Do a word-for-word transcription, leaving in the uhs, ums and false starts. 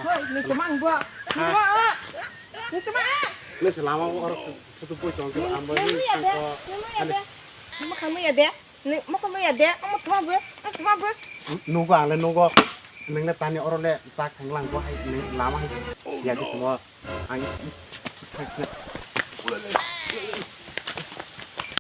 Hoi, ni kemang bo. Ni kemang, ah. Ni kemang, ah. Ni se lama o oro photo poi tong khe, ni, ang bo ni ni ya de, sangko ni ya de. Mo khamu ya de. Ni mo khamu ya de. Mo thoma bo. Mo thoma bo. Nugo ang le nugo. Nang le tani oro le chak thang lang bo hai, nang lama hai. Siya di mo. Ang